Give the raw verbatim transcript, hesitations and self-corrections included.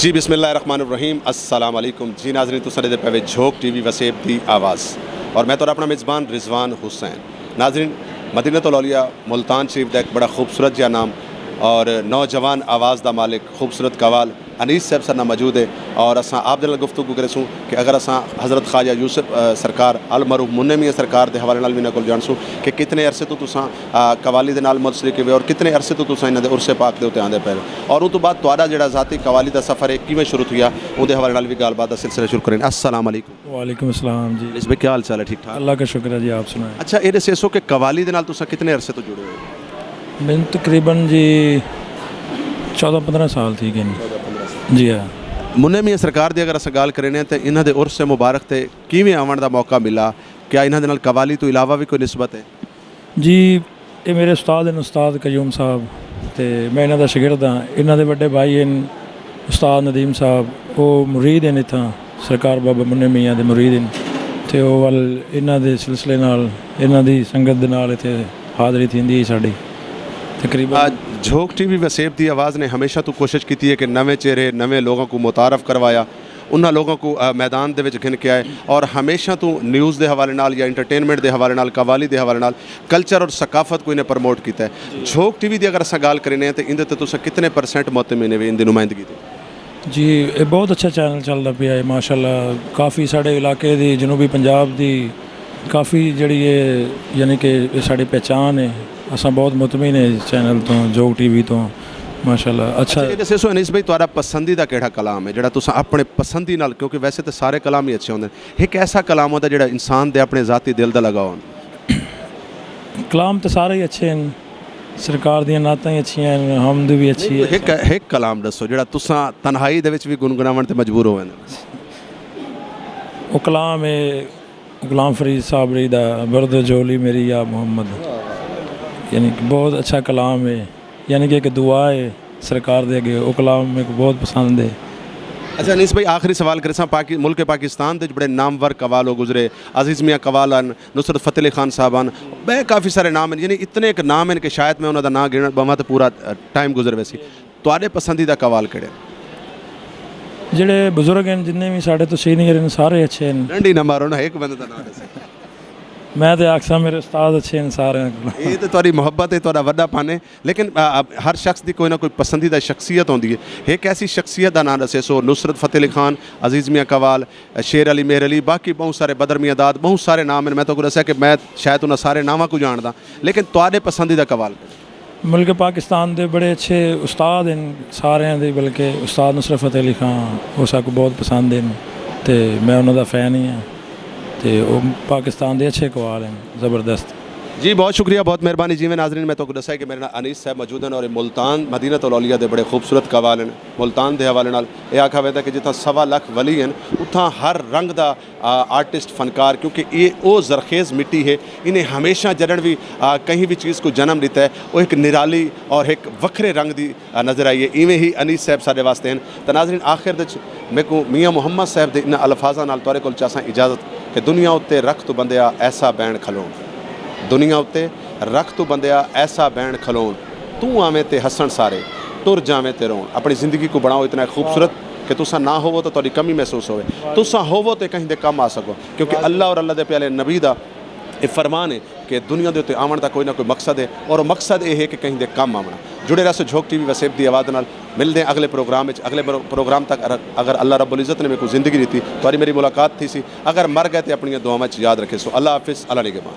جی، بسم اللہ الرحمن الرحیم۔ السلام علیکم۔ جی ناظرین، تساں ݙیہدے پئے وے جھوک ٹی وی وسیب دی آواز، اور میں تہاݙا اپݨا میزبان رضوان حسین۔ ناظرین، مدینۃ الاولیاء ملتان شریف دا ہک بڑا خوبصورت جیہا نام اور نوجوان آواز دا مالک، خوبصورت قوال انیس صاحب ساݙے نال موجود ہے، اور اساں آپ دے نال گفتگو کریسوں کہ اگر اساں حضرت خواجہ یوسف، آ، سرکار، المعروف منہ میاں سرکار دے حوالے نال وی انہاں کول ڄاݨسوں کہ کتنے عرصے توں تساں، آ، قوالی دے نال منسلک ہوئے اور کتنے عرصے توں تساں انہاں دے عرس پاک دے اُتے آندے پئے ہو، اور اوں توں بعد تہاݙا جیہڑا ذاتی قوالی دا سفر ہے کیویں شروع تھیا، اوندے حوالے نال وی ڳالھ بات دا سلسلہ شروع کریں۔ السلام علیکم۔ وعلیکم السلام جی۔ انیس بھائی، کیا حال چال ہے؟ ٹھیک ٹھاک؟ اللہ کا شکر ہے جی، آپ سنائیں۔ اچھا، اے ݙسیسو کہ قوالی دے نال تساں کتنے عرصے توں جڑے ہوئے؟ میں تقریباً جی چودہ پندرہ سال تھی ڳئے۔ جی ہاں۔ منہ میاں سرکار دی اگر اساں ڳالھ کرینے تے انہاں دے عرس مبارک تے کیویں آوݨ دا موقع ملا؟ کیا انہاں دے نال قوالی توں علاوہ وی کوئی نسبت ہے؟ جی، اے میرے استاد ہن، استاد قیوم صاحب، تے میں انہاں دا شاگرد ہاں۔ انہاں دے وݙے بھائی ہن استاد ندیم صاحب، او مرید ہن اتھاں، سرکار بابا منہ میاں دے مرید ہن۔ تے او ول انہاں دے سلسلے نال، انہاں دی سنگت دے نال اتھے حاضری تھیندی ہے ساݙی تقریباً۔ آ، جھوک ٹی وی وسیب دی آواز نے ہمیشہ توں کوشش کیتی ہے کہ نویں چہرے، نویں لوگاں کوں متعارف کروایا، انہاں لوگاں کوں، آ، میدان دے وچ گھن کے آئے، اور ہمیشہ توں نیوز دے حوالے نال یا انٹرٹینمنٹ دے حوالے نال، قوالی دے حوالے نال کلچر اور ثقافت کوں انہیں پروموٹ کیتا ہے۔ جھوک ٹی وی دی اگر اساں ڳالھ کرینے ہیں تے ایندے تے تساں کتنے پرسنٹ مطمئن ہوے ایندی نمائندگی تے؟ جی، اے بہت اچھا چینل چلدا پیا ہے ماشاءاللہ۔ کافی ساݙے علاقے دی، جنوبی پنجاب دی کافی جیڑھی ہے، یعنی کہ اے ساݙی پہچان ہے، اساں بہت مطمئن ہیں اس چینل توں، جھوک ٹی وی توں ماشاءاللہ۔ اچھا۔ اچھا، اے ݙسیسو انیس بھائی، تہاݙا پسندیدہ کیڑھا کلام ہے جیڑھا تساں اپݨے پسندی نال، کیونکہ ویسے تے سارے کلام ہی اچھے ہوندے ہن، ہک ایسا کلام ہوندا جیڑھا انسان دے اپݨے ذاتی دل دا لڳا ہوندا؟ کلام تے سارے ہی اچھے ہن، سرکار دیاں نعتاں ہی اچھیاں ہن، حمد وی اچھی ہے۔ ہک، ہک کلام ݙسو جیڑھا تساں تنہائی دے وچ وی گنگناوݨ تے مجبور ہووے۔ او کلام ہے غلام فرید صابری دا، برد جھولی میری یا محمد، یعنی کہ بہت اچھا کلام ہے، یعنی کہ ایک دعا ہے سرکار دے اگے۔ او کلام میکوں بہت پسند ہے۔ اچھا انیس بھائی، آخری سوال کریساں، پاکی-، ملک پاکستان دے بڑے نامور قوال ہو گزرے، عزیز میاں قوال ہن، نصرت فتح علی خان صاحب ہن، ٻئے کافی سارے نام ہن، یعنی اتنے ہک نام ہن کہ شاید میں انہاں دا ناں گݨݨ ٻہواں تے پورا، آ، ٹائم گزر ویسی۔ تہاݙے پسندیدہ قوال کیڑھے ہن؟ جیڑھے بزرگ ہن، جتنے وی ساݙے توں سینئر ہن، سارے اچھے ہن۔ ݙنڈی نہ مارو نا، ہک بندے دا ناں ݙسو۔ میں تے آکھساں میرے استاد اچھے ہن سارے کولوں۔ اے تے تہاݙی محبت ہے، تہاݙا وݙا پن ہے، لیکن، آ، آ، ہر شخص دی کوئی نہ کوئی پسندیدہ شخصیت ہوندی ہے۔ ہک ایسی شخصیت دا ناں ݙسیسو، نصرت فتح علی خان، عزیز میاں قوال، شیر علی مہر علی، باقی ٻہوں سارے، بدر میاں داد، ٻہوں سارے نام ہن۔ میں تہاکوں ݙسیا کہ میں شاید انہاں سارے ناواں کوں ڄاݨداں، لیکن تہاݙے پسندیدہ قوال کیڑھے؟ ملک پاکستان دے بڑے اچھے استاد ہن سارے دے، بلکہ استاد نصرت فتح علی خان، او ساکوں بہت پسند ہن تے میں انہاں دا فین ہی ہاں۔ تے او پاکستان دے اچھے قوال ہن، زبردست۔ جی، بہت شکریہ، بہت مہربانی۔ جیویں ناظرین، میں تہاکوں ݙسیا کہ میرے نال انیس صاحب موجود ہن اور اے ملتان مدینۃ الاولیاء دے بڑے خوبصورت قوال ہن۔ ملتان دے حوالے نال اے آکھا ویندا کہ جتھاں سوا لکھ ولی ہن، اتھاں ہر رنگ دا، آ، آرٹسٹ، فنکار، کیونکہ اے او زرخیز مٹی ہے، انہیں ہمیشہ جݙݨ وی، آ، کہیں وی چیز کوں جنم ݙتا ہے، او ہک نرالی اور ہک وکھرے رنگ دی، آ، نظر آئی ہے۔ ایویں ہی انیس صاحب ساݙے واسطے ہن۔ تاں ناظرین، آخر دے وچ میکوں میاں محمد صاحب دے انہاں الفاظاں نال تہاݙے کول چاساں اجازت کہ دنیا اتے رکھ توں بندیا ایسا بین کھلوݨ، دنیا اتے رکھ توں بندیا ایسا بین کھلوݨ، توں آویں تے ہسݨ سارے، ٹر جاویں تے رووݨ۔ اپݨی زندگی کوں بݨاؤ اتنا خوبصورت کہ تساں نہ ہووو تاں تہاݙی کمی محسوس ہووے، تساں ہووو تے کہیں دے کم آ سڳو، کیونکہ اللہ اور اللہ دے پیارے نبی دا اے فرمان ہے کہ دنیا دے اتے آوݨ دا کوئی نہ کوئی مقصد ہے، اور او مقصد اے ہے کہ کہیں دے کم آوݨا۔ جڑے رہسو جھوک ٹی وی وسیب دی آواز نال۔ ملدے ہیں اگلے پروگرام وچ۔ اگلے پرو-، پروگرام تک اگر، اگر اللہ رب العزت نے میکوں زندگی ݙتی، تہاݙی میری ملاقات تھیسی۔ اگر مر ڳئے تے اپݨیاں دعاواں وچ یاد رکھیسو۔ اللہ حافظ، اللہ نگہبان۔